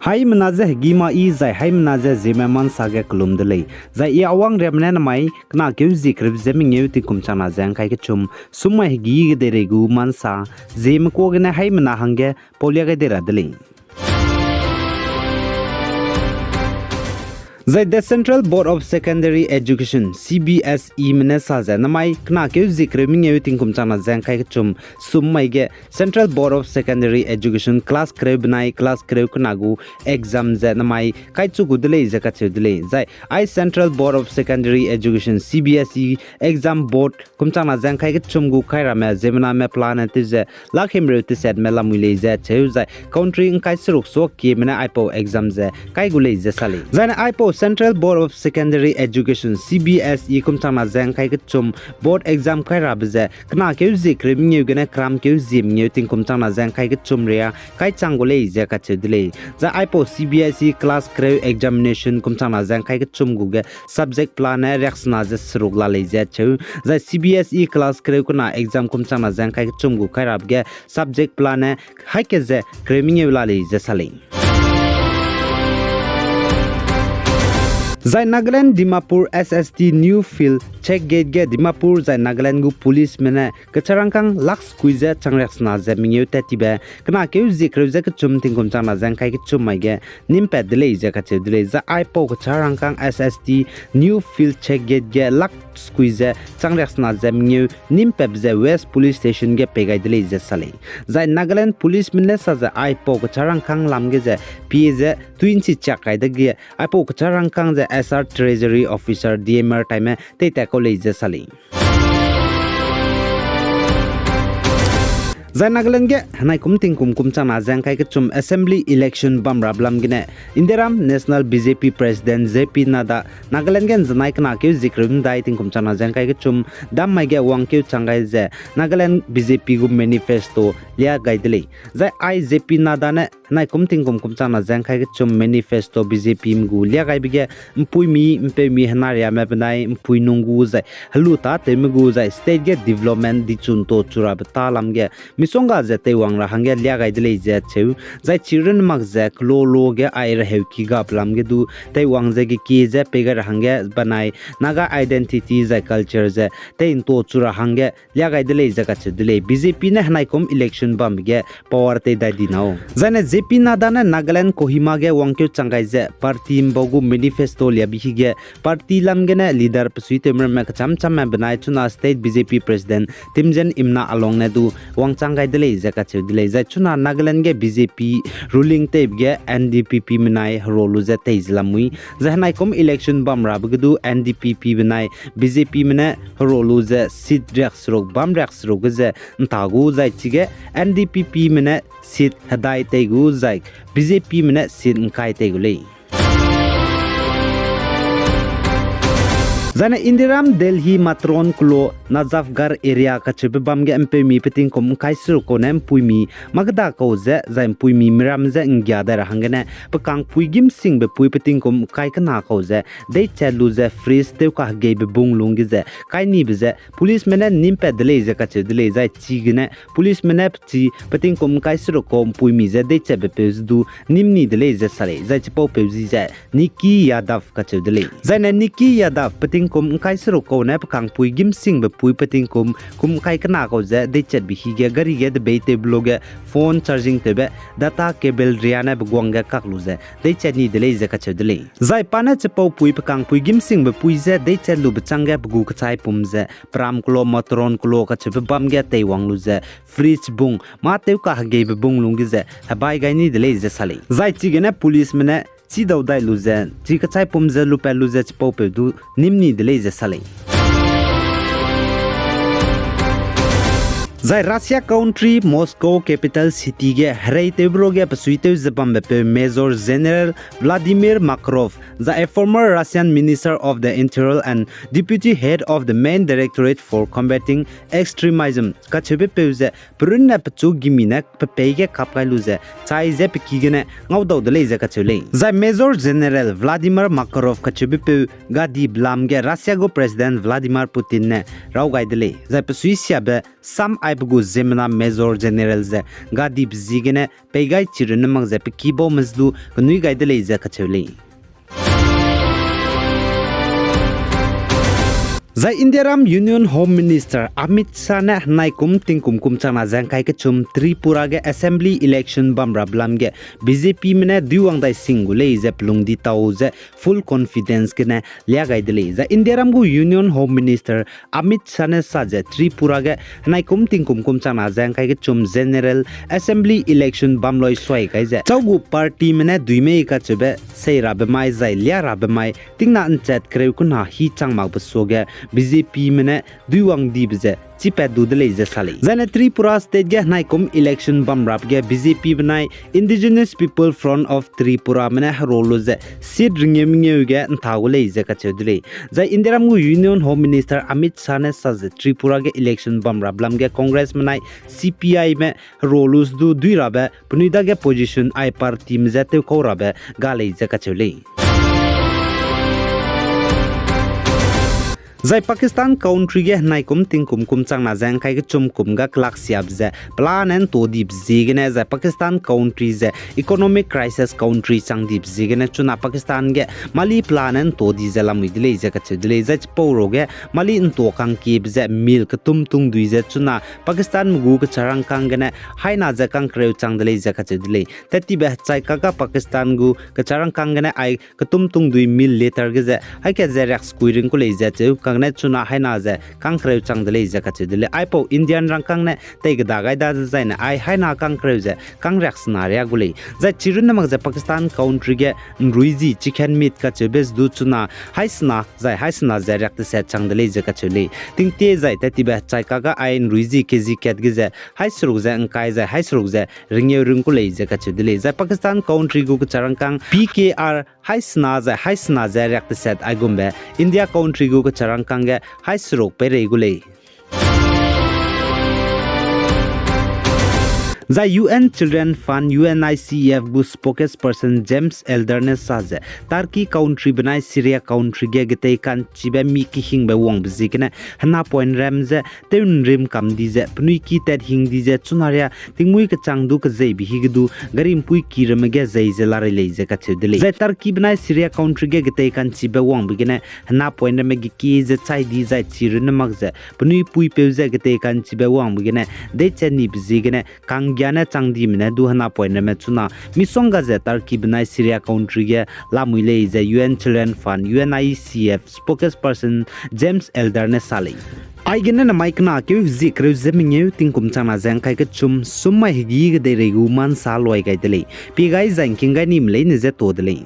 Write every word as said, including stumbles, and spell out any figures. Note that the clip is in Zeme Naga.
Haimena ze hegî ma yi zai haimena ze Zeme mansa ge kelum de lei. Zai i awang riame ne namai kena keu zie kereu ze mengeu tingkum changna ze ngkai kechum, sum mai hegî kedeirei gu mansa, Zeme kuâ gene haimena hangge paulia gai dei ra de lei. Zai the Central Board of Secondary Education, C B S E me ne sa ze namai kena keu zie kereu mengeu tingkum changna ze ngkai kechum, sum mai ge Central Board of Secondary Education class kereu benai class kereu kena gu exam ze namai kaichu gu de lei ze kacheu de lei. Zai ai Central Board of Secondary Education, C B S E, exam board kum changna ze ngkai kechum gu kai ramme ziemmename pelane tew ze lak himreu tesetme lamui lei ze cheu zai country ngkai seruk suakieme ne aipau exam ze kai gu lei ze sa lei. Zaine aipau Central Board of Secondary Education, C B S E kum changna ze ngkai kechum board exam kai rabe ze kena keu zie kereu mengeu gene kram keu zie mengeu tingkum changna ze ngkai kechum ria kai chang gu lei ze kacheu de lei. Zai aipau C B S E class kereu examination kum changna ze ngkai kechum gu ge subject pelane riaksena ze seruk la lei ze cheu. Zai C B S E class kereu kena exam kum changna ze ngkai kechum gu kai rabe ge subject pelane haike ze kereu mengeu la lei ze sa lei. Zai Nagaland Dimapur S S T New Field Check Gate ge Dimapur zai Nagaland gu policeme ne kecharangkâng lak sekui ze chang riaksena ze mengeu tat tibe kena keu zie kereu ze kechum tingkum changna ze ngkai kechum mai ge nîmpat de lei ze kacheu de lei. Zai aipau kecharangkâng S S T New Field Check Gate ge lak sekui ze chang riaksena ze mengeu nîmpatbe ze West Police Station ge pei gai de lei ze sa lei. Zai Nagaland policeme ne sa ze aipau kecharangkâng lam ge ze pie ze twenty chak kai dege aipau kecharangkâng ze S R Treasury Officer D M R time teitat kau lei ze sa lei. Zai Nagaland ge henai kum tingkum kum changna ze ngkai kechum assembly election bam rabe lam gene Indiaram National B J P President J P Nadda Nagaland ge nzenai kena keu zie kereu medai tingkum changna ze ngkai kechum dam mai ge wangkeu chang gai ze Nagaland B J P gu manifesto lia gai de lei. Zai ai J P Nadda ne henai kum tingkum kum changna ze ngkai kechum manifesto B J P me gu lia gaibe ge mpuimi mpeumi henariame benai mpui nung gu zai helu tâtewme gu zai state ge development dichu nto chu rabe ta lam ge misongga ze teiwang ra hangge lia gai de lei ze cheu. Zai chi runne mak ze kelo lo ge ai reheuki gabe lam ge du teiwang ze gekie ze pei gai ra hangge benai Naga identity zai culture ze tei nto chu ra hangge lia gai de lei ze kacheu de lei. B J P ne henai kum election bambe ge power tei dai di nâu. Zaine J P Nadda ne Nagaland Kohima ge wangkeu chang gai ze party mbau gu manifesto liabe hige party lam gene leader pesuitewme ramme kecham chamme benai chuna state B J P president Timjen Imna Along ne du wangchang gai de lei ze kacheu de lei. Zai chuna Nagaland ge B J P ruling teibe ge N D P P menai hero lu ze tei ze lamui. Zai henai kum election bam rabe ge du N D P P benai B J P me ne hero lu ze seat riakseruk bam riakseruk ge ze nta gu zai chige N D P P me ne seat hedai tei gu zai B J P me ne seat ngkai tei gu lei. Zaine Indiaram Delhi Matron kelo Najafgarh area kacheube bam ge mpeumi petingkum ngkai seruk kau ne mpuimi makda kau ze zai mpuimi miram ze nggia dai ra hanggene pekangpui gîmsingbe pui petingkum ngkai kena kau ze deichat lu ze fridge tewkahegeibe bung lungge ze kai nibe ze policeme ne nîmpat de lei ze kacheu de lei. Zai chigene policeme ne pechi petingkum ngkai seruk kau mpuimi ze deichatbe peu ze du nîm ni de lei ze sa lei. Zai chipaupeu zi ze Nikki Yadav kacheu de lei. Zaine Nikki Yadav petingkum ngkai seruk kau ne pekangpui gîmsingbe pui petingkum kum ngkai kena kau ze deichatbe hige gari ge debeitewbe luge phone charging tewbe data cable riane beguang ge kak lu ze deichat ni de lei ze kacheu de lei. Zai pa ne chipaupui pekangpui gîmsingbe pui ze deichat lube chângge pe gu kechaipum ze peram kelo Matron kelo kacheube bam ge teiwang lu ze fridge bung mâ tewkahegeibe bung lungge ze hebai gai ni de lei ze sa lei. Zai chigene policeme ne chîdau dai lu ze chi kechaipum ze lupat lu ze chipaupeu du nîm ni de lei ze sa lei. Zai Russia country Moscow capital city ge hereitewbe ruage pesuitew ze bambe peu Major General Vladimir Makarov, zai a former Russian Minister of the Interior and Deputy Head of the Main Directorate for Combating Extremism kacheube peu ze perunne pechu gimi ne pe peî ge kap gai lu ze chai ze pe ki gene ngaudau de lei ze kacheu lei. Zai Major General Vladimir Makarov kacheube peu gadi belam ge Russia gu President Vladimir Putin ne raw gai de lei. Zai pesuisiabe sam aibe gu ziemmena Major General ze gadibe ziegene pei gai chi runne mak ze pe kibaume ze du kenui gai de lei ze kacheu lei. Zai Indiaram Union Home Minister Amit Shah ne henai kum tingkum kum changna ze ngkai kechum Tripura ge assembly election bamrabe lam ge B J Pme ne duiwang dai sing gu lei ze pelung di tau ze full confidence gene lia gai de lei. Zai Indiaram gu Union Home Minister Amit Shah ne sa ze Tripura ge henai kum tingkum kum changna ze ngkai kechum General Assembly election bam loi suai gai ze chau gu partyme ne dui mei kacheube sei rabe mai zai lia rabe mai tingna nchat kereu kuna hi chang makbe suage B J Pme ne duiwang dibe ze chipat du de lei ze sa lei. Zaine Tripura State ge henai kum election bamrabe ge B J P benai Indigenous People Front of Tripurame ne hero lu ze seat ringeu mengeu ge nta gu lei ze kacheu de lei. Zai Indiaram gu Union Home Minister Amit Shah ne sa ze Tripura ge election bamrabe lam ge Congressme nai C P Ime hero lu ze du dui rabe penui dage position ai partyme je tewkau rabe ga lei ze kacheu lei. Zai Pakistan country ge henai kum tingkum kum changna ze ngkai kechum kum ga kelaksiabe ze pelane nto dibe ziegene zai Pakistan country ze economic crisis country chang dibe ziegene chuna Pakistan ge mali pelane nto di ze lamui de lei ze kacheu de lei. Zai chipau ruage mali nto kangkiebe ze mil ketum tungdui ze chuna Pakistanme gu kecharangkâng gene haina ze kangkereu chang de lei ze kacheu de lei. Tettibe hechai kaga Pakistan gu kecharangkâng gene ai ketum tungdui mil litre ge ze haika ze riaksekui ring ku lei ze cheu kagene chuna haina ze kangkereu chang de lei ze kacheu de lei. Aipau Indian rangkâng ne tei keda gai da ze zaine ai haina kangkereu ze kangriaksena riak gu lei. Zai chirunne mak ze Pakistan country ge nruiji chicken meat kacheube ze du chuna haisena zai haisena ze riak teset chang de lei ze kacheu lei. Tingtie zai tettibe hechai kaga ai nruiji K G kat ge ze haiseruk ze ngkai zai haiseruk ze ringeu ring ku lei ze kacheu de lei. Zai Pakistan country gu kecharangkâng P K R haisena zai haisena ze riak teset aigumbe India country gu kecharangkâng ge haiseruk peirei gu lei. Zai U N Children Fund, U N I C F gu spokesperson James Elder ne sa ze Turkey country benai Syria country ge getei ka'nchibe mi kehingbe wangbe ziegene henapoine ram ze tew nrim kam di ze penui ki tat hing di ze chuna ria tingmuî kechang du kezeibe hige du gari mpui ki ramme ge zei ze larei lei ze kacheu de lei. Zai Turkey benai Syria country ge getei ka'nchibe wangbe gene henapoine ramme ge kie ze chai di zai chirunne mak ze penui puipeu ze getei ka'nchibe wangbe gene deichat nibe ziegene kanggia ne chang dime ne du henapoine ramme chuna misongga ze Turkey benai Syria country ge lamui lei ze U N Children Fund, U N I C F spokesperson James Elder ne sa lei. Aigene namai kena keu hezie kereu ze mengeu tingkum changna ze ngkai kechum sum mai hegî kedeirei gu ma nsa luai gai de lei. Pie gai zai ngking gai nime leine je to de lei.